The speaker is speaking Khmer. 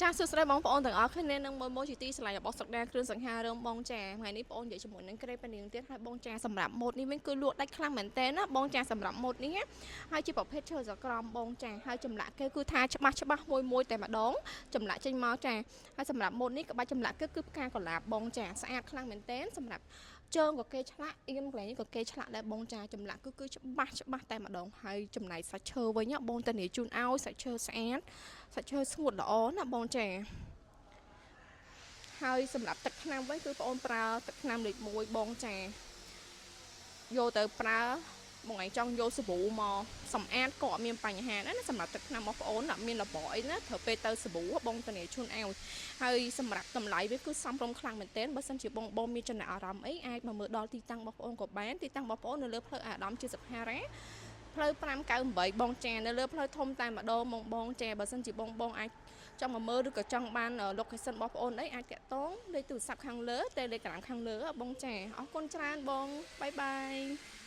ចាសួស្តីបងប្អូនទាំងអស់គ្នានឹងមួយមួយជាទីស្រឡាញ់របស់សុកដាគ្រឿងសង្ហារឹមបងចាថ្ងៃនេះបងនិយាយជាមួយនឹងក្រេប៉ានាងទៀតហើយបងចាសម្រាប់ម៉ូតនេះវិញគឺលក់ដាច់ខ្លាំងមែនតើណាបងចាសម្រាប់ម៉ូតនេះណាហើយជាប្រភេទឈើសក្រមបងចាហើយចម្លាក់គេគឺថាច្បាស់ច្បាស់មួយមួយតែម្ដងចម្លាក់ចេញមកចាហើយសម្រាប់ម៉ូតនេះក្បាច់ចម្លាក់គេគឺផ្កាកុលាបបងចាស្អាតខ្លាំងមែនតើសម្រាប់ជើងក៏គេឆ្លាក់អៀមកន្លែងនេះក៏គេឆ្លាក់ដែរបងចាចម្លាក់គឺគឺច្បាស់ច្បាស់តែម្ដងហើយចំណែកសាច់ឈើវិញណាបងតានីជូនឲ្យសាច់ឈើស្អាតសាច់ឈើស្ងួតល្អណាបងចាហើយសម្រាប់ទឹកថ្នាំវិញគឺបងអូនប្រើទឹកថ្នាំលេខ1បងចាយកទៅប្រើបងឯងចង់យកសាប៊ូមកសម្អាតក៏អត់មានបញ្ហាដែរណាសម្រាប់ទឹកថ្នាំរបស់បងអូនអត់មានរបអីណាត្រូវពេលទៅសាប៊ូបងតានីជូនឲ្យហើយសម្រាប់តម្លៃវាគឺសមរម្យខ្លាំងមែនទែនបើសិនជាបងបងមានចំណាប់អារម្មណ៍អីអាចមកមើលដល់ទីតាំងរបស់បងអូនក៏បានទីតាំងរបស់បងអូននៅលើផ្លូវអាដាមជាសភារ៉ាផ្លូវ598បងចានៅលើផ្លូវធំតែម្ដងបងបងចាបើសិនជាបងបងអាចចង់មកមើលឬក៏ចង់បាន location របស់បងអូនអីអាចតាក់ទងលេខទូរស័ព្ទខាងលើ Telegram ខាងលើបងចាអរគុណច្រើនបង bye bye.